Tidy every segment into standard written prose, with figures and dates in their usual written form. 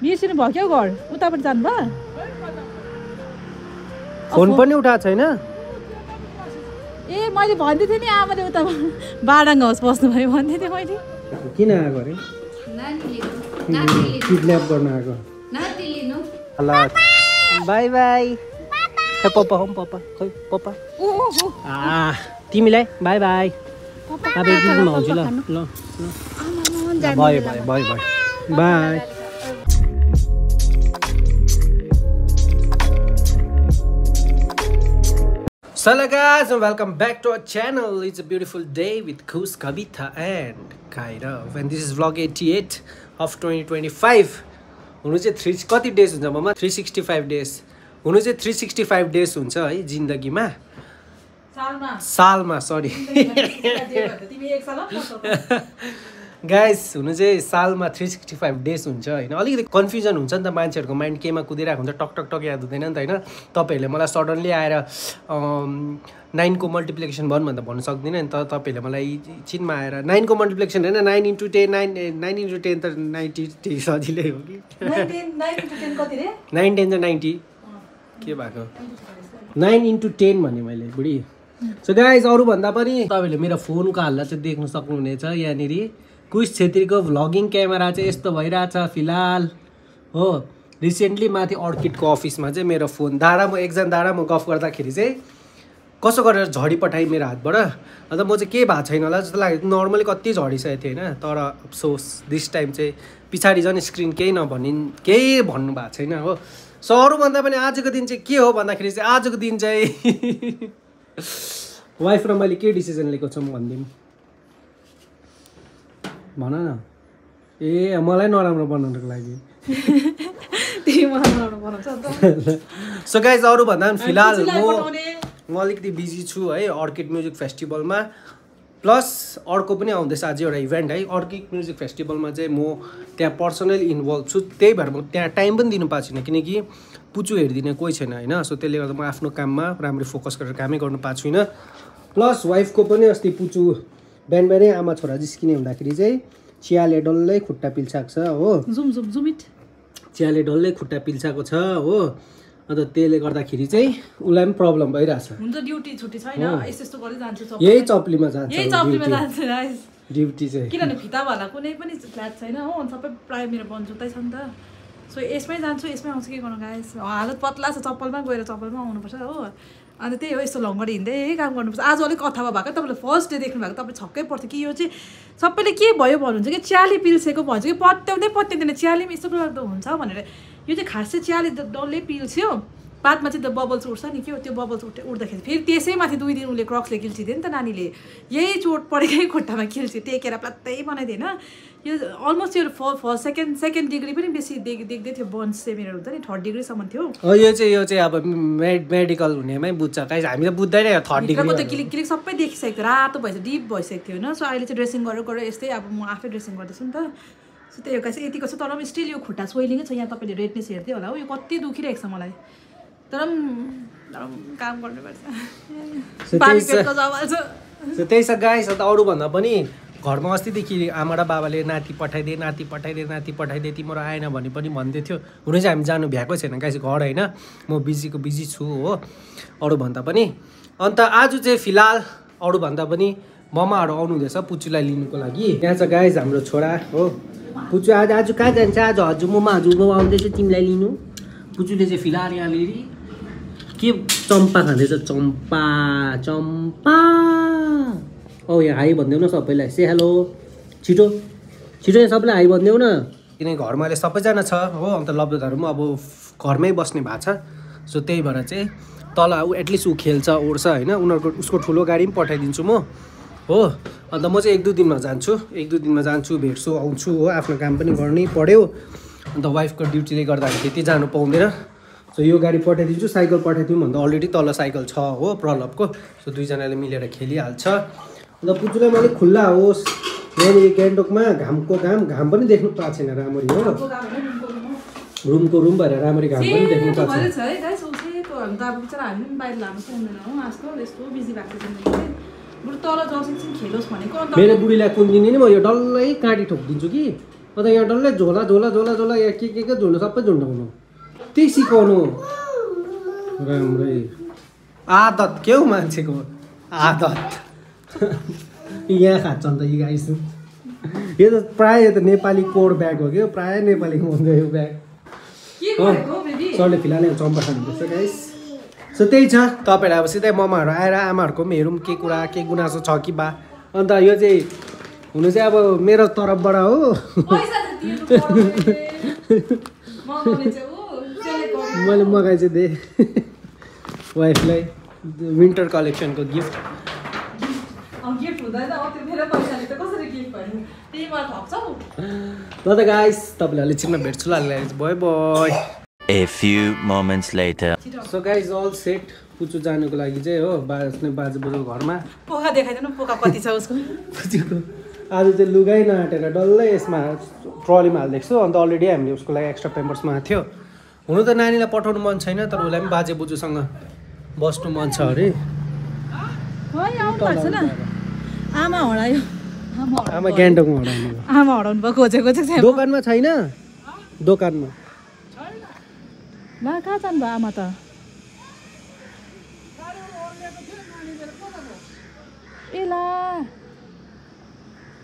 बिर्सिनु भयो क्या घर उताबाट जानुभयो फोन पनि उठाएको छैन ए मैले भन्दै थिएँ नि आमाले उता बाडाङ हाउस बस्नु भयो भन्दै थिएँ मैले किन आएको अरे किडन्याप गर्न आएको ल बाई बाई खै पप्पा हो पप्पा खै पप्पा तिमीलाई बाई बाई अब एक दिनमा आउँछु ल ल भयो भयो भयो भयो by So hello guys and welcome back to our channel. It's a beautiful day with Khush, Kavitha and Kairav. And this is vlog 88 of 2025. हुनु चाहिँ 3 कति डेज हुन्छ ममा 365 डेज हुनु चाहिँ 365 डेज हुन्छ है जिन्दगीमा सालमा सरी गाइस हुनु चाहिँ सालमा 365 डेज हुन्छ हैन अलिकति कन्फ्युजन हुन्छ नि त मान्छेहरुको माइन्ड केमा कुदिरहेको हुन्छ टक टक टक याद हुँदैन नि त हैन तपाईहरुले मलाई सडनली आएर 9 को मल्टिप्लिकेसन भन्नु भन्नु सक्दिन नि त तपाईहरुले मलाई चिनमा आएर 9 को मल्टिप्लिकेसन हैन 9 * 10 9 * 10 त 90 सजिलै हो कि 9 * 10 कति रे 9 * 10 त 90 के भएको 9 * 10 भने मैले बुढी सो गाइस अरु भन्दा पनि तपाईहरुले मेरो फोनको हालत चाहिँ देख्न सक्नुहुनेछ यहाँनेरी कुश छेत्रीको भ्लगिङ क्यामेरा चाहिँ यस्तो भइराछ फिलहाल हो रिसेन्टली माथि अर्किडको अफिसमा चाहिँ मेरो फोन एकजना दाडा म गफ गर्दाखेरि चाहिँ कसो गरेर झडी पठाइ मेरो हातबाट अन्त म चाहिँ के भएको छैन होला जस्तो लाग्यो नर्मली कति झडिसकेको थियो हैन तर अफसोस दिस टाइम चाहिँ पछाडि झन् स्क्रिन केही भन्नु भएको छैन हो सो अरु भन्दा पनि आजको दिन चाहिँ के हो भन्दाखेरि चाहिँ आजको दिन चाहिँ वाइफ र मैले के डिसिजन लिएको छु म भन्दिम भन न ए मलाई नराम्रो बनाउनको लागि सो गाइज अरु भन्दा पनि फिलहाल म अलिकति बिजी छु है अर्किड म्युजिक फेस्टिभलमा प्लस अर्को पनि आउँदैछ आज एउटा इभेन्ट है अर्किड म्युजिक फेस्टिभलमा चाहिँ म त्यहाँ पर्सनली इन्भल्भ छु त्यही भएर म त्यहाँ टाइम पनि दिनु पाएको छैन किनकि पुचु हेरिदिने कोही छैन हैन सो त्यसले गर्दा म आफ्नो काममा राम्ररी फोकस गरेर कामै गर्नु पाएको छुइनँ प्लस वाइफको पनि अस्ति पुचु बिहान बिहानै आमा छोरा जिस्किने हुँदाखेरि चाहिँ चियाले डल्लै खुट्टा पिल्छाएको छ हो चियाले डल्लै खुट्टा पिल्छाएको छ हो अन्त त्यसले गर्दाखेरि चाहिँ उसलाई पनि प्रब्लम भइरहेछ हुन्छ ड्युटी छुट्टी छैन यस्तो गर्दै जान्छु सब यही चप्लीमा जान्छ गाइस ड्युटी चाहिँ किनभने फिता भला कुनै पनि फ्ल्याट छैन हो अनि सबै प्राय मेरो बनजुतै छ नि त सो यसमै जान्छु यसमै आउँछु के गर्नु गाइस हालत पतला छ चप्पलमा गएर चप्पलमा आउनुपर्छ हो अन्त त्यही हो यस्तो लङ्गडी हिँड्दै काम गर्नुपर्छ आज अलिक अथवा भएको तपाईँले फर्स्ट डे देख्नु भएको तपाईँ छक्कै पर्थ्यो कि यो चाहिँ सबैले के भयो भन्नुहुन्छ कि च्याली पिल्सेको भन्छ कि पत्याउँदैन च्याली पनि यस्तो लाग्दो हुन्छ भनेर यो चाहिँ खास चाहिँ च्याली डल्लै पिल्स्यो बादमा चाहिँ त्यो बबल्स उठ्छ नि के हो त्यो बबल्स उठ्दाखेरि फेरि त्यसै माथि 2 दिन उसले क्रक्सले किल्चिदियो नि त नानीले यही चोट परेकै खुट्टामा किल्च्यो टेकेर प्लात्तै बनाइदिएन यो अलमोस्ट यो फर्स्ट सेकेन्ड डिग्री पनि बेसी देख्दै थियो बन्स सेमिनर हुन्छ नि 3rd डिग्रीसम्म थियो यो चाहिँ अब मेडिकल हुनेमै बुझ्छ गाइस हामी त बुझ्दैन 3rd डिग्रीको त क्लिक सबै देखिसकेको थियो रातो भएछ डिप भइसकेको थियो हैन सो अहिले चाहिँ ड्रेसिङ गरेर यस्तै अब म आफै ड्रेसिङ गर्दैछु नि त सो त्यही हो गाइस यतिको छ तर पनि स्टिल यो खुट्टा स्वेलिङै छ यहाँ तपाईँले रेडनेस हेर्दै होला हो यो कति दुखिरहेको छ मलाई तर काम गर्नुपर्छ त्यही छ गाइस अन्त अरू भन्दा पनि घरमा अस्तिदेखि आमा र बाबाले नाति पठाइदे तिम्रो आएन भने पनि भन्दै थियो हुनु चाहिँ हामी जानु भ्याएको छैन गाइस घर होइन म बिजी छु हो अरू भन्दा पनि अन्त आज चाहिँ फिलहाल अरू भन्दा पनि ममाहरू आउनुहुँदैछ पुचुलाई लिनुको लागि त्यहाँ छ गाइस हाम्रो छोरा हो पुचु आज कहाँ जान्छ आज हजुरमुमा आउँदैछ तिमीलाई लिनु पुचुले चाहिँ फिलहाल यहाँ लिएर के चम्पा खाँदैछ चम्पा औ यहाँ हाई भनिदेऊ न सबैलाई से हेलो छिटो यहाँ सबैलाई हाई भनिदेऊ न किनकि घरमा अहिले सबैजना छ हो अन्त लब्धहरू पनि अब घरमै बस्ने भएको छ सो त्यही भएर चाहिँ तल एटलिस्ट ऊ खेल्छ ओर्छ होइन उसको ठुलो गाडी पनि पठाइदिन्छु म हो अन्त म चाहिँ 1-2 दिनमा जान्छु भेट्छु आउँछु हो आफ्नो काम पनि गर्नै पर्यो अन्त वाइफको ड्युटीले गर्दाखेरि त्यति जानु पाउँदैन सो यो गाडी पठाइदिन्छु साइकल पठाइदिउँ भन्दा अलरेडी तल साइकल छ हो प्रलभको सो दुईजनाले मिलेर खेलिहाल्छ अन्त पुचुलाई मैले खुल्ला होस् यहाँनिर गान्तोकमा घाम पनि देख्नु पाएको छैन राम्ररी हो रुमको रुम भएर राम्ररी घाम पनि देख्नु पाएको छैन मेरो बुढीलाई कुन दिने नि म यो डल्लै काँटी ठोकिदिन्छु कि अन्त यहाँ डल्लै झोला झोला झोला झोला यहाँ के झुल्नु सबै झुन्डाउनु त्यही सिकाउनु राम्रै आदत के हो मान्छेको आदत यहाँ खान्छ अन्त यी गाइस यो त प्रायः त नेपाली कोड ब्याग हो क्या प्रायः नेपालीको हुन्छ यो ब्याग सरले फिलहाल यहाँ चम्पा खानुपर्छ गाइस सो त्यही छ तपाईँहरू अब सिधै ममाहरू आएर आमाहरूको पनि हेरौँ के कुरा के गुनासो छ कि बा अन्त यो चाहिँ हुनु चाहिँ अब मेरो तर्फबाट हो मैले मगाइ चाहिँ दिएँ वाइफलाई विन्टर कलेक्सनको गिफ्ट ल त गाइस तपाईँले अलि चिनमा भेट्छु ल bye bye A few moments later. So guys all set पुचु जानुको लागि चाहिँ हो बाजे बोजूको घरमा पोका देखाइदिनु पोका कति छ उसको पुचुको आज चाहिँ लुगाइ नआँटेर डल्लै यसमा ट्रलीमा हालिदिएको छु अन्त अलरेडी हामीले उसको लागि एक्स्ट्रा पेम्पर्समा थियो हुनु त नानीलाई पठाउनु मन छैन तर उसलाई पनि बाजे बोजूसँग बस्नु मन छ अरे आमा हरायो आमा ग्यान्टकमा हराउनु आमा हराउनु भयो खोजेको चाहिँ दोकानमा छैन दोकानमा ला कहाँ जानु भयो आमा त ए ला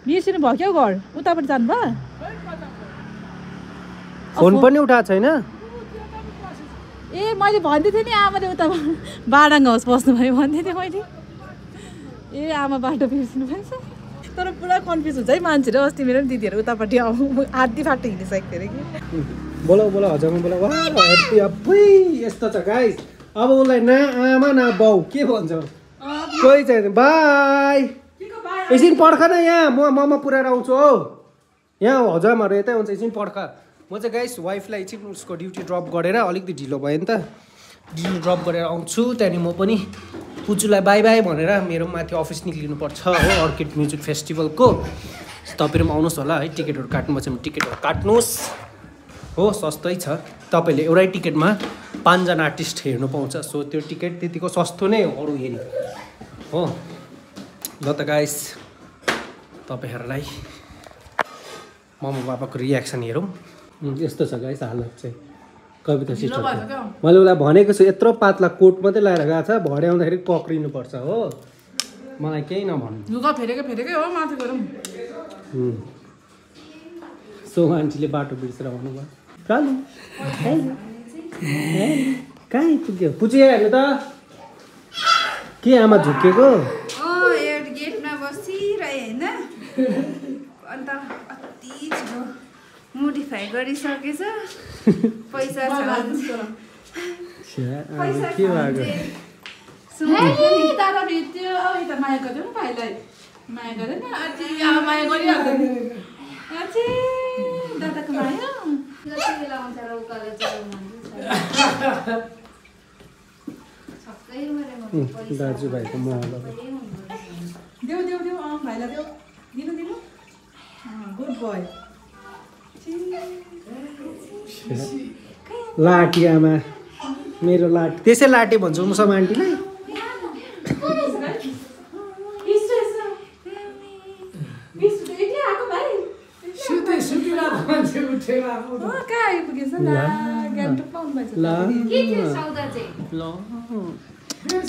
बिर्सिनु भयो क्या घर उतापट्टि जानुभयो फोन पनि उठाएको छैन ए मैले भन्दै थिएँ नि आमाले उता बाडाङ हाउस बस्नुभयो भन्दै थिएँ मैले ए आमा बाटो बिर्सिनु भएछ तर पुरा कन्फ्युज हुन्छ है मान्छेहरू अस्ति मेरो पनि दिदीहरू उतापट्टि आधी बाटो हिँडिसकेको थियो अरे कि बोला बोला हजुरमा बोला वा यस्तो छ गाइस अब उसलाई न आमा न बाउ के भन्छ कोही छैन बाई एकछिन पर्ख न यहाँ ममा पुऱ्याएर आउँछु हौ यहाँ हजुरआमाहरू यतै हुन्छ एकछिन पर्ख म चाहिँ गाइस वाइफलाई एकछिन उसको ड्युटी ड्रप गरेर अलिकति ढिलो भयो नि त ड्युटी ड्रप गरेर आउँछु त्यहाँदेखि म पनि पुचुलाई बाई बाई भनेर मेरो माथि अफिस निक्लिनुपर्छ हो अर्किड म्युजिक फेस्टिभलको तपाईँहरू पनि आउनुहोस् होला है टिकटहरू काट्नुपर्छ भने टिकटहरू काट्नुहोस् हो सस्तै छ तपाईँले एउटै टिकटमा 5 जना आर्टिस्ट हेर्नु पाउँछ सो त्यो टिकट त्यतिको सस्तो नै हो अरू हेरी हो ल त गाइस तपाईँहरूलाई मम्मी पापाको रियाक्सन हेरौँ यस्तो छ गाइस हालत चाहिँ कविता सिस्टर मैले उसलाई भनेको छु यत्रो पातला कोट मात्रै लगाएर गएको छ भरे आउँदाखेरि पक्रिनुपर्छ हो मलाई केही नभन्नु लुगा फेरेकै हो माथि गरौँ सो आन्टीले बाटो बिर्सेर भन्नुभयो कहाँ पुग्यो पुच्यो हेर्नु त के आमा झुकेको एउटा गेटमा बसिरहे होइन अन्त अति छिटो मोडिफाई गरिसकेछ पैसा छ के भएको दादा भेट्यो यता माया गरिदियो नि भाइलाई माया गरेन अझै माया गरिहाल्छ अझै दादाको माया दाजुभाइको महल देऊ भाइलाई देऊ दिनु गुड बोय लाटी आमा मेरो लाटी त्यसै लाटी भन्छु मुसम आन्टीलाई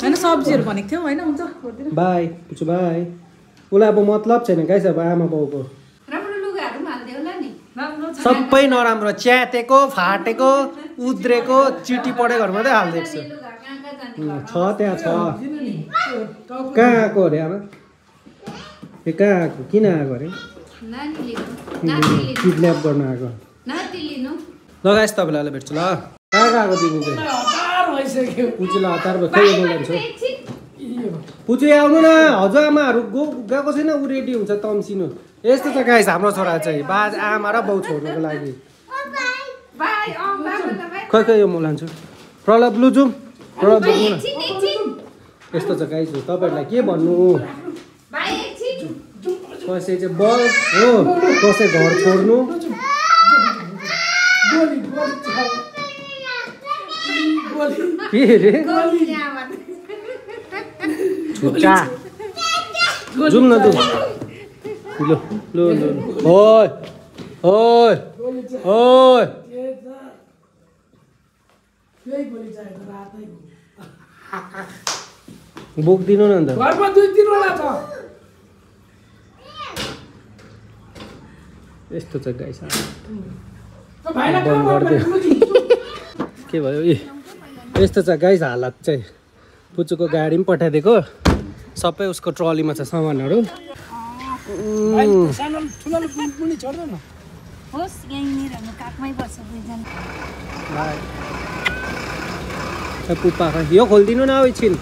होइन सब्जीहरू भनेको थियौ होइन हुन्छ बाई पुछु बाई उसलाई अब मतलब छैन गाइस अब आमा बाउको सबै नराम्रो च्यातेको फाटेको उद्रेको चिटी पढेकोहरू मात्रै हालिदिएको छु त्यहाँ छ कहाँ आएको अरे आमा ए कहाँ आएको किन आएको अरे किडन्याप गर्न आएको लगाएस् तपाईँलाई अहिले भेट्छु ल कहाँ आएको दिनु चाहिँ पुचुलाई हतार भयो खै बोलाउँछु पुचु आउनु न हजुरआमाहरू गएको छैन ऊ रेडी हुन्छ तम्सिनु यस्तो छ गाइस हाम्रो छोरा चाहिँ बाज आमा र बाउ छोड्नुको लागि खै यो म लान्छु प्रलभ लु जाउँ प्रलभ जाउँ न यस्तो छ गाइस तपाईँहरूलाई के भन्नु कसै चाहिँ बल हो कसै घर छोड्नु के रे छुच्चा जाउँ न जाउँ ल ल ल ओइ ओइ बोकिदिनु न अन्त घरमा 2-3 वटा छ यस्तो छ गाइस भाइलाई काम गर्नु के भयो ए यस्तो छ गाइस हालत चाहिँ पुचुको गाडी पनि पठाइदिएको सबै उसको ट्रलीमा छ सामानहरू सानो ठुलो पनि छोड्दैन होस् यहीँनिर म काखमै बस्छ दुईजना पुप्पा यो खोलिदिनु न एकछिन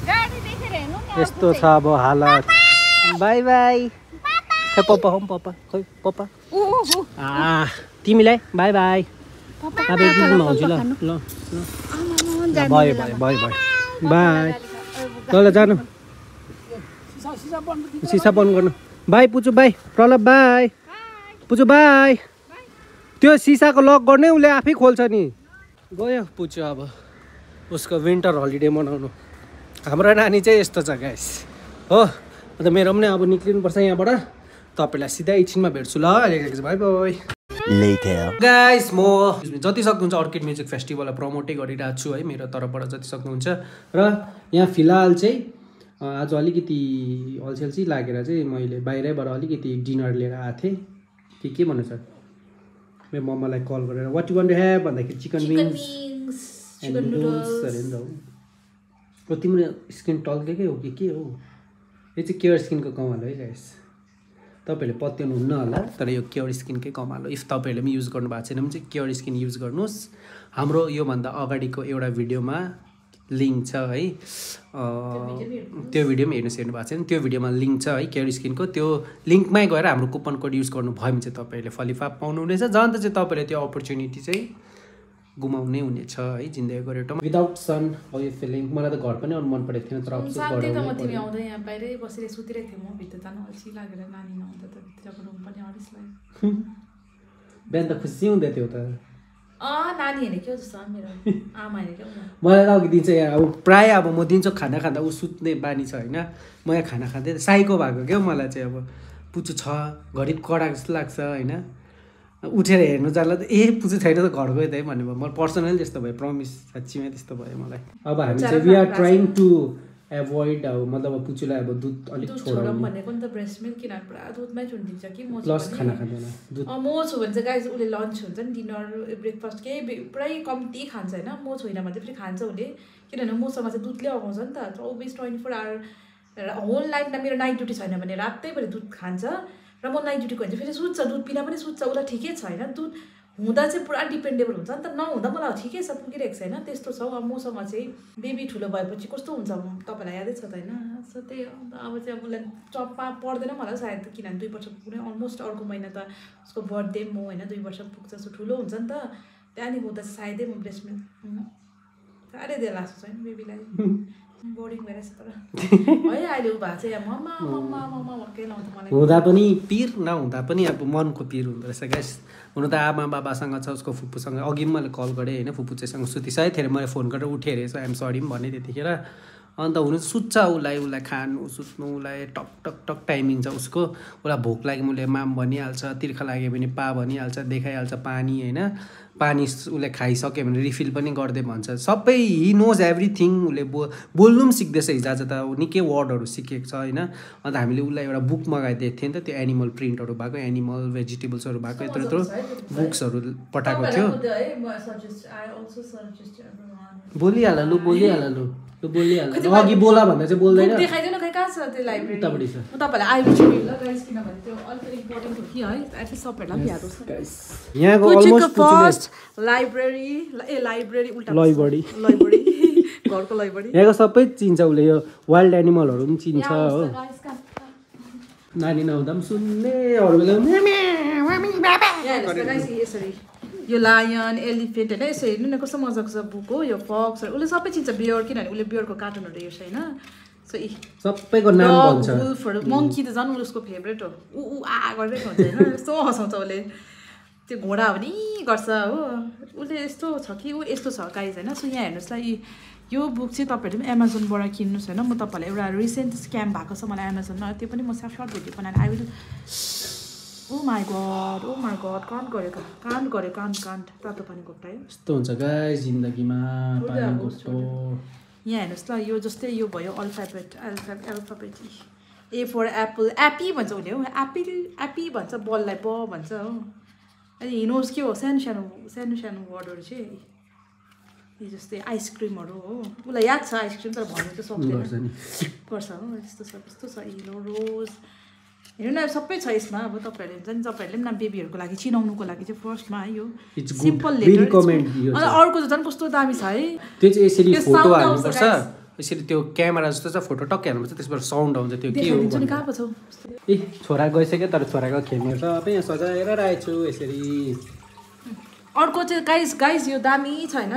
गाडी देखेर हेर्नु नि यस्तो छ अब हालत बाई बाई खै पप्पा हो पप्पा खै पप्पा तिमीलाई बाई बाई अब एक दिनमा आउँछु ल ल भयो भयो भयो भयो बाई ल जानु सिसा बन्द गर्नु बाई पुचु बाई प्रलभ बाई पुचु बाई त्यो सिसाको लक गर्नै उसले आफै खोल्छ नि गयो पुचु अब उसको विन्टर हलिडे मनाउनु हाम्रो नानी चाहिँ यस्तो छ गाइस हो अन्त मेरो पनि अब निक्लिनुपर्छ यहाँबाट तपाईँलाई सिधै एकछिनमा भेट्छु ल अहिले बाई बाई गाइस म जति सक्नुहुन्छ अर्किड म्युजिक फेस्टिभललाई प्रमोटै गरिरहेको छु है मेरो तर्फबाट जति सक्नुहुन्छ र यहाँ फिलहाल चाहिँ आज अलिकति अल्छी लागेर चाहिँ मैले बाहिरैबाट अलिकति डिनर लिएर आएको थिएँ के भन्नु छ मेरो मम्मालाई कल गरेर what you want to have भन्दाखेरि चिकन विङ्स एन्ड नुडल्स अरे नि त हो तिम्रो स्किन टल्केकै हो कि के हो यो चाहिँ केयर स्किनको कमाल है गाइस तपाईँहरूले पत्याउनु हुन्न होला तर यो केयर स्किनकै कमाल हो इफ तपाईँहरूले पनि युज गर्नुभएको छैन भने चाहिँ केयर स्किन युज गर्नुहोस् हाम्रो योभन्दा अगाडिको एउटा भिडियोमा लिङ्क छ है त्यो भिडियो पनि हेर्नु भएको छैन त्यो भिडियोमा लिङ्क छ है केयर स्किनको त्यो लिङ्कमै गएर हाम्रो कुपन कोड युज गर्नुभयो भने चाहिँ तपाईँहरूले फलिफाप पाउनुहुनेछ जहाँ त चाहिँ तपाईँहरूले त्यो अपर्च्युनिटी चाहिँ गुमाउनै हुनेछ है जिन्दगीको रेटोमा without son how you feeling मलाई त घर पनि आउनु मन परेको थिएन तर अफसोस तिमी आउँदा यहाँ बाहिरै बसेर सुतिरहेको थिएँ म भित्र जानु अल्छी लागेर नानी नआउँदा त भित्रको रुम पनि अलिस लाग्यो बिहान त खुसी हुँदै थियो त नानी हेर्ने के हो जस्तो मेरो आमा हेर्ने क्या मलाई त अघि दिन्छ यहाँ अब प्रायः अब म दिन्छु खाना खाँदा ऊ सुत्ने बानी छ होइन म यहाँ खाना खाँदै साइको भएको क्या मलाई चाहिँ अब पुचु छ घरि कडा जस्तो लाग्छ होइन उठेर हेर्नु जाँदा त पुचु छैन त घर गयो त है भन्ने भयो मलाई पर्सनली त्यस्तो भयो प्रमिस साँच्चीमै त्यस्तो भयो मलाई अब हामी चाहिँ we are trying to avoid अब मतलब अब पुचुलाई अब दुध अलिक छोडाउनु भनेको नि त ब्रेस्ट मिल्क किनभने पुरा दुधमै छुट्टिन्छ कि म प्लस खाना खाँदैन दुध म छु भने चाहिँ गाइस उसले लन्च हुन्छ नि डिनर ब्रेकफास्ट केही पुरै कम्ती खान्छ होइन म छोइनँ भने चाहिँ फेरि खान्छ उसले किनभने मसँग चाहिँ दुधले अगाउँछ नि त 24 आवर होल नाइट मेरो नाइट ड्युटी छैन भने रातैभरि दुध खान्छ र म नाइट ड्युटीको भने चाहिँ फेरि सुत्छ दुध पिना पनि सुत्छ उसलाई ठिकै छ होइन दुध हुँदा चाहिँ पुरा डिपेन्डेबल हुन्छ नि त नहुँदा मलाई ठिकै छ पुगिरहेको छ होइन त्यस्तो छ अब मसँग चाहिँ बेबी ठुलो भएपछि कस्तो हुन्छ तपाईँलाई यादै छ त होइन सो त्यही हो अब चाहिँ अब उसलाई चप्पा पर्दैन मलाई सायद किनभने 2 वर्ष पुग्ने अलमोस्ट अर्को महिना त उसको बर्थडे म होइन 2 वर्ष पुग्छ सो ठुलो हुन्छ नि त त्यहाँदेखि उता सायदै म ब्रेस्ट मिल्क साह्रै धेरै लाग्छ छैन बेबीलाई बोर्डिङ भइरहेछ तर है अहिले ऊ भएको चाहिँ यहाँ मम्मा मम्मा मम्मा भक्कै लाउँछ मलाई हुँदा पनि पिर नहुँदा पनि अब मनको पिर हुँदो रहेछ गाइस हुनु त आमा बाबासँग छ उसको फुपूसँग अघि पनि मैले कल गरेँ होइन फुपू चाहिँसँग सुतिसकेको थिएँ मैले फोन गरेर उठेँ रहेछ आइएम सरी पनि भने त्यतिखेर अन्त हुनु सुत्छ उसलाई खानु सुत्नु उसलाई टक टक टक टाइमिङ छ उसको उसलाई भोक लाग्यो उसले माम भनिहाल्छ तिर्खा लाग्यो भने पा भनिहाल्छ देखाइहाल्छ पानी होइन पानी उसले खाइसक्यो भने रिफिल पनि गर्दै भन्छ सबै हि नोज एभ्रिथिङ उसले बोल्नु पनि सिक्दैछ हिजो त निकै वर्डहरू सिकेको छ होइन अन्त हामीले उसलाई एउटा बुक मगाइदिएको थियो नि त त्यो एनिमल प्रिन्टहरू भएको एनिमल भेजिटेबल्सहरू भएको यत्रो यत्रो बुक्सहरू पठाएको थियो बोलिहाल लु अघि बोला भन्दा चाहिँ बोल्दैन देखाइदिनु खै कहाँ छ त्यो लाइब्रेरी म तपाईँलाई आइबुच्छु ल गाइस किनभने त्यो अलिकति इम्पोर्टेन्ट हो कि है एटलिस्ट सबैहरूलाई पनि याद होस् यहाँको अलमोस्ट फर्स्ट लाइब्रेरी उल्टा लाइब्रेरी घरको लाइब्रेरी यहाँको सबै चिन्छ उसले यो वाइल्ड एनिमलहरू पनि चिन्छ हो नानी नहुँदा पनि सुन्ने अरू बेला यसरी यो लायन एलिफेन्ट होइन यसो हेर्नु न कस्तो मजाको छ बुक हो यो फक्सहरू उसले सबै चिन्छ बियर किनभने उसले बियरको कार्टुनहरू हेर्छ होइन सो सबैको नाम भन्छ वुल्फहरू मङ्की त झन् उसको फेभरेट हो ऊ आ गरिरहेको हुन्छ होइन यस्तो हँसाउँछ उसले त्यो घोडा पनि गर्छ हो उसले यस्तो छ कि ऊ यस्तो छ गाइज होइन सो यहाँ हेर्नुहोस् ल यो बुक चाहिँ तपाईँहरूले पनि एमाजोनबाट किन्नुहोस् होइन म तपाईँलाई एउटा रिसेन्ट स्क्याम भएको छ मलाई एमाजोनमा त्यो पनि म सर्ट भिडियो बनाएर I will oh my god कान्ड गर्यो तातो पानी घोप्टायो यस्तो हुन्छ गाइस जिन्दगीमा पानी घोप्टो यहाँ हेर्नुहोस् ल यो जस्तै यो भयो अल्फाबेट ए फर एप्पल एप्पी भन्छ उसले हो एप्पी भन्छ बललाई ब भन्छ हो अनि हिनोस् के हो सानो वर्डहरू चाहिँ यो जस्तै आइसक्रिमहरू हो उसलाई याद छ आइसक्रिम तर भन्नु त सक्दैन गर्छ हो यस्तो छ यलो रोज हेर्नु न सबै छ यसमा अब तपाईँहरूले हुन्छ नि तपाईँहरूले पनि बेबीहरूको लागि चिनाउनुको लागि चाहिँ फर्स्टमा है यो सिम्पल लेटर अनि अर्को त झन् कस्तो दामी छ है त्यो चाहिँ यसरी फोटो हाल्नुपर्छ यसरी त्यो क्यामेरा जस्तो छ फोटो टक्कै हाल्नुपर्छ त्यसबाट साउन्ड आउँछ त्यो के हो कहाँ पो छौ ए छोरा गइसक्यो तर छोराको खेमेर सबै यहाँ सजाएर राखेको छु यसरी अर्को चाहिँ गाइस यो दामी छैन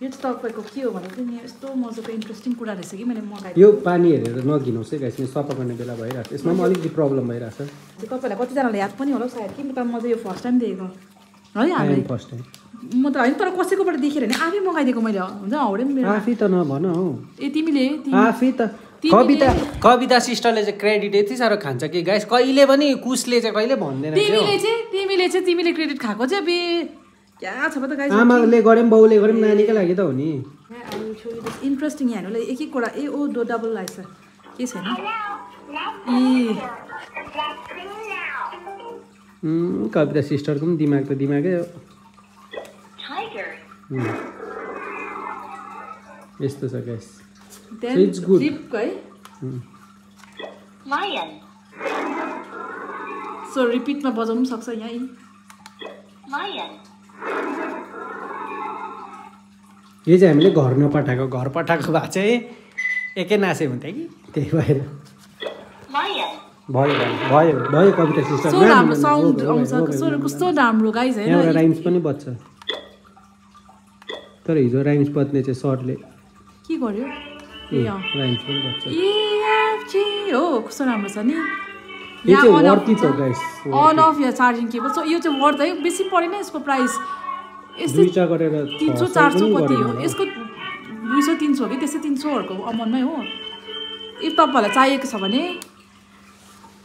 यो चाहिँ तपाईँको के हो भने चाहिँ यस्तो मजाको इन्ट्रेस्टिङ कुरा रहेछ कि मैले मगाएको यो पानी हेरेर नगिनुहोस् है गाइस सफा गर्ने बेला भइरहेको छ यसमा पनि अलिकति प्रब्लम भइरहेछ तपाईँलाई कतिजनालाई याद पनि होला सायद कि म चाहिँ यो फर्स्ट टाइम देखेको है हामीले फर्स्ट टाइम म त होइन तर कसैकोबाट देखेर नि आफै मगाइदिएको मैले हुन्छ हाउडे मेरो आफै त नभन हौ ए तिमीले आफै त कविता सिस्टरले चाहिँ क्रेडिट यति साह्रो खान्छ कि गाइस कहिले पनि कुसले चाहिँ कहिले भन्दैन तिमीले क्रेडिट खाएको चाहिँ बे क्या छ त गाइस आमाले गरे पनि बाउले गरे पनि नानीकै लागि त हो नि इन्ट्रेस्टिङ यहाँ एक एक कुरा ए ओ डबल आइछ के छैन कविता सिस्टरको पनि दिमाग त दिमागै हो यस्तो छ गाइस इट्स गुड है सो रिपिटमा बजाउनु सक्छ यहाँ यो चाहिँ हामीले घर पठाएको भए चाहिँ एकै नासे हुन्थ्यो कि त्यही भएर भयो कविता सिस्टर राम्रो साउन्ड आउँछ कस्तो राम्रो गाइस हैन एउटा राइम्स पनि बज्छ तर हिजो राइम्स बज्ने चाहिँ सरले के गर्यो राइम्स पनि बज्छ हो कस्तो राम्रो छ नि यो चाहिँ वर्ती छ गाइस अन अफ या चार्जिङ केबल सो यो चाहिँ वर्थ है बेसी परेन यसको प्राइस यस्तो 300 400 कति हो यसको 200 300 कि त्यसै 300 हरुको अमाउन्टमै हो इफ तपाईहरुलाई चाहिएको छ भने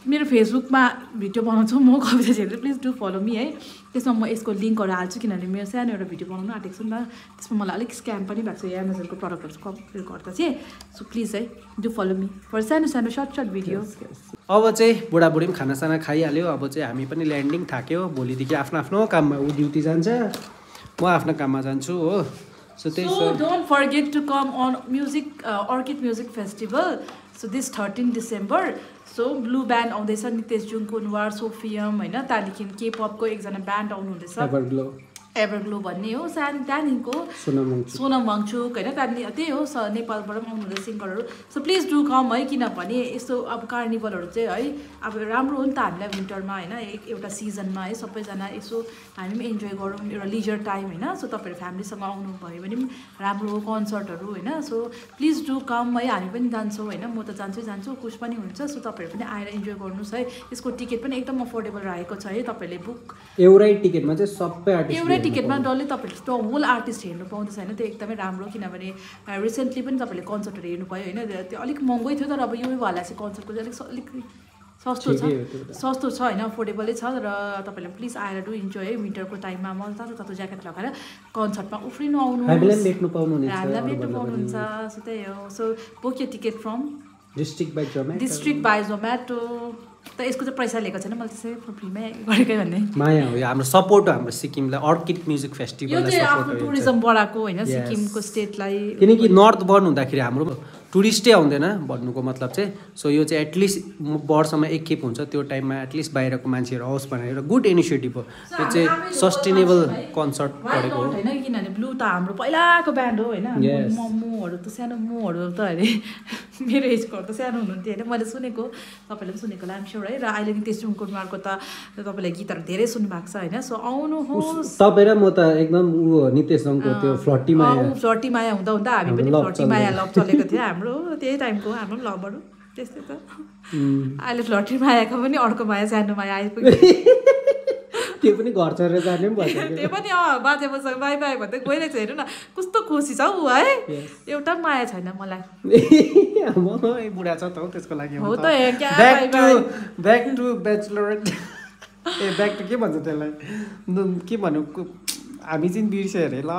मेरो फेसबुकमा भिडियो बनाउँछु म Kavita Chhetri please do follow me है त्यसमा म यसको लिङ्कहरू हाल्छु किनभने मेरो सानो एउटा भिडियो बनाउनु आँटेको छु नि त त्यसमा मलाई अलिक स्क्याम पनि भएको छ एमाजोनको प्रडक्टहरू कम्पेयर गर्दा चाहिँ सो प्लिज है डु फलो मी फर सानो सर्ट भिडियो अब चाहिँ बुढाबुढी पनि खानासाना खाइहाल्यो अब चाहिँ हामी पनि ल्यान्डिङ थाक्यो भोलिदेखि आफ्नो काममा ऊ ड्युटी जान्छ म आफ्नो काममा जान्छु हो so don't forget to come on orchid music festival so this 13 December so blue band आउँदैछ नितेश जुङकुनवार सोफियम होइन त्यहाँदेखि केपपको एकजना ब्यान्ड आउनुहुँदैछ एभरग्लो भन्ने हो त्यहाँदेखिको सोनम वाङचुक होइन त्यहाँदेखि त्यही हो नेपालबाट पनि आउनुहुँदैछ सिङ्गरहरू सो प्लिज डु कम है किनभने यस्तो अब कार्निभलहरू चाहिँ है अब राम्रो हो नि त हामीलाई विन्टरमा होइन एउटा सिजनमा है सबैजना यसो हामी पनि इन्जोय गरौँ एउटा लिजर टाइम होइन सो तपाईँहरू फ्यामिलीसँग आउनुभयो भने पनि राम्रो हो कन्सर्टहरू होइन सो प्लिज डु कम है हामी पनि जान्छौँ होइन म त जान्छु कुछ पनि हुन्छ सो तपाईँहरू पनि आएर इन्जोय गर्नुहोस् है यसको टिकट पनि एकदम अफोर्डेबल रहेको छ है तपाईँहरूले बुक एउटै टिकटमा चाहिँ सबै आर्टिस्ट टिकटमा डल्लै तपाईँहरूले त्यो होल आर्टिस्ट हेर्नु पाउँदैछ होइन त्यो एकदमै राम्रो किनभने रिसेन्टली पनि तपाईँले कन्सर्टहरू हेर्नु भयो होइन त्यो अलिक महँगै थियो तर अब यो वाला चाहिँ कन्सर्टको चाहिँ अलिक सस्तो छ होइन अफोर्डेबलै छ र तपाईँहरूले प्लिज आएर डु इन्जोय है विन्टरको टाइममा मजाको तातो ज्याकेट लगाएर कन्सर्टमा उफ्रिनु आउनु हामीलाई भेट्नु पाउनुहुन्छ सो त्यही हो सो बुक यो ticket from district by Zomato त यसको चाहिँ पैसा लिएको छैन मैले त्यसै फ्रीमै गरेकै भन्ने माया हो हाम्रो सपोर्ट हो हाम्रो सिक्किमलाई अर्किड म्युजिक फेस्टिभललाई सपोर्ट हो टुरिज्म बढाएको होइन सिक्किमको स्टेटलाई किनकि नर्थ बर्न हुँदाखेरि हाम्रो टुरिस्टै आउँदैन भन्नुको मतलब चाहिँ सो यो चाहिँ एटलिस्ट वर्षमा एकखेप हुन्छ त्यो टाइममा एटलिस्ट बाहिरको मान्छेहरू आओस् भनेर एउटा गुड इनिसिएटिभ हो त्यो चाहिँ सस्टेनेबल कन्सर्ट गरेको हो होइन किनभने ब्लू त हाम्रो पहिलाको ब्यान्ड हो होइन मोहरू त सानो मोहरू त अरे मेरो एजकोहरू त सानो हुनुहुन्थ्यो होइन मैले सुनेको तपाईँले पनि सुनेको होला है र अहिले नि त्यस जुङकुनवारको त तपाईँले गीतहरू धेरै सुन्नुभएको छ होइन सो आउनुहोस् तपाईँ र म त एकदम ऊ नितेश जङको त्यो फ्लटी माया हुँदा हामी पनि फ्लटी माया लभ चलेको थियो हाम्रो त्यही टाइमको हाम्रो पनि लभहरू त्यस्तै त अहिले फ्लटी मायाको पनि अर्को माया सानो माया आइपुग्यो त्यो पनि घर छोडेर जाने पनि भयो त्यो पनि बाजेबोसँग बाई बाई भन्दै गइरहेको छ हेर्नु न कस्तो खुसी छ ऊ है एउटा माया छैन मलाई बुढा छ त हो त्यसको लागि हो त ब्याक टु ब्याचलरेट ए ब्याक त के भन्छ त्यसलाई के भन्नु हामी चाहिँ बिर्स्यो अरे ल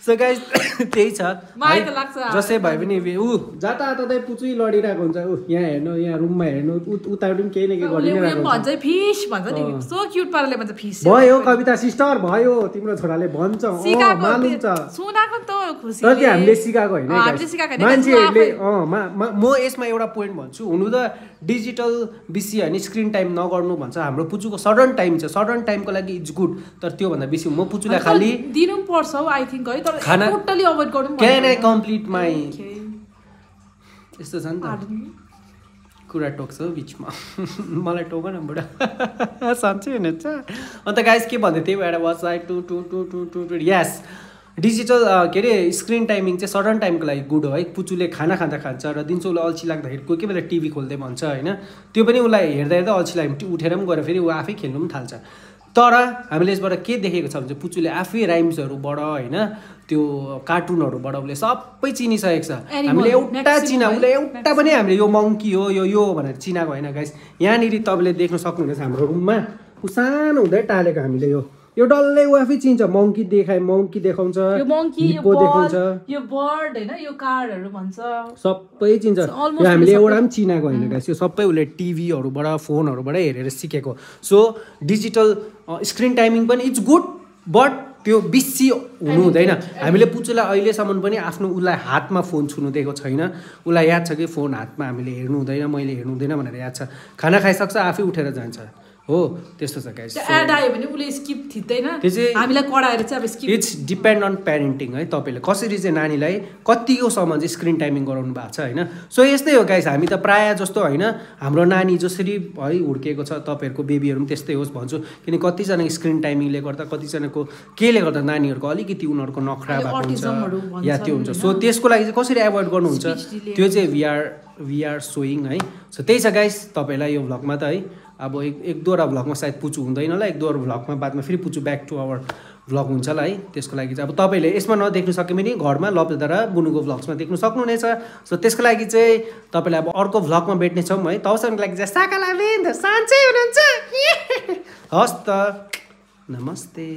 सो गाइस त्यही छ माया त लाग्छ जसै भए पनि जताततै पुचुई लडिरहेको हुन्छ यहाँ हेर्नु यहाँ रुममा हेर्नु उताबाट पनि केही न केही गरिरहेको भन्छ फिस भन्छ नि सो क्युट पाराले भन्छ फिस भयो कविता सिस्टर भयो तिम्रो छोराले भन्छ मालुम छ सुनाको त खुसी तर त्यो हामीले सिकाएको होइन मान्छेहरूले म यसमा एउटा पोइन्ट भन्छु हुनु त डिजिटल बेसी होइन स्क्रिन टाइम नगर्नु भन्छ हाम्रो पुचुको सडन टाइम छ सडन टाइमको लागि इट्स गुड तर त्योभन्दा बेसी म पुचुलाई खालि दिनु पर्छ आई थिङ्क है तर खाना टोटली अभोइड गर्नु क्यान आई कम्प्लिट माई यस्तो छ नि त कुरा टोक्छ हौ बिचमा मलाई टोक न बुढा साँच्चै हुनेछ अन्त गाइस के भन्दै थिएँ एउटा वाच आई टु यस डिजिटल के अरे स्क्रिन टाइमिङ चाहिँ सडन टाइमको लागि गुड हो है पुचुले खाना खाँदा खान्छ र दिउँसो उसलाई अल्छी लाग्दाखेरि कोही कोही बेला टिभी खोल्दै भन्छ होइन त्यो पनि उसलाई हेर्दा हेर्दा अल्छी लाग्यो उठेर पनि गएर फेरि ऊ आफै खेल्नु पनि थाल्छ तर हामीले यसबाट के देखेको छ भने चाहिँ पुचुले आफै राइम्सहरूबाट होइन त्यो कार्टुनहरूबाट उसले सबै चिनिसकेको छ हामीले एउटा उसले एउटा पनि हामीले यो मङ्की हो यो भनेर चिनाएको होइन गाइस यहाँनिर तपाईँले देख्न सक्नुहुनेछ हाम्रो रुममा ऊ सानो हुँदै टालेको हामीले यो डल्लै ऊ आफै चिन्छ मङ्की देखाउँछ हिप्पो देखाउँछ यो बर्ड हैन यो कार्डहरु भन्छ सबै चिन्छ यो हामीले एउटा पनि चिनाएको होइन गाइस यो सबै उसले टिभीहरुबाट फोनहरुबाट हेरेर सिकेको सो डिजिटल स्क्रिन टाइमिङ पनि इट्स गुड बट त्यो बेसी हुनु हुँदैन हामीले पुचुलाई अहिलेसम्म पनि आफ्नो उसलाई हातमा फोन छुनु दिएको छैन उसलाई याद छ कि फोन हातमा हामीले हेर्नु हुँदैन मैले हेर्नु हुँदैन भनेर याद छ खाना खाइसक्छ आफै उठेर जान्छ हो त्यस्तो छ गाइस एड आयो भने उले स्किप थिच्दैन हामीलाई कराएर चाहिँ अब skip it's depend on parenting है तपाईले कसरी चाहिँ नानीलाई कतिकोसम्म चाहिँ स्क्रिन टाइमिङ गराउनु भएको छ हैन सो यस्तै हो गाइस हामी त प्राय जस्तो हैन हाम्रो नानी जसरी है हुर्केको छ तपाईहरुको बेबीहरु पनि त्यस्तै होस् भन्छु किन कतिजना स्क्रिन टाइमिङले गर्दा कतिजनाको केले गर्दा नानीहरुको अलिकति उनीहरुको नखरा भएको हुन्छ या त्यो हुन्छ सो त्यसको लागि चाहिँ कसरी एभोइड गर्नुहुन्छ त्यो चाहिँ वी आर सोइङ है सो त्यही छ गाइस तपाईलाई यो भ्लगमा त है अब एक दुईवटा भ्लगमा सायद पुचु हुँदैन होला एक दुईवटा भ्लगमा बादमा फेरि पुचु ब्याक टु आवर भ्लग हुन्छ होला है त्यसको लागि चाहिँ अब तपाईँले यसमा नदेख्नु सके पनि घरमा लप्दा र बुनुको भ्लग्समा देख्नु सक्नुहुनेछ सो त्यसको लागि चाहिँ तपाईँलाई अब अर्को भ्लगमा भेट्नेछौँ है तबसम्मको लागि चाहिँ साकाला बेन साँच्चै हुनुहुन्छ हस् त नमस्ते।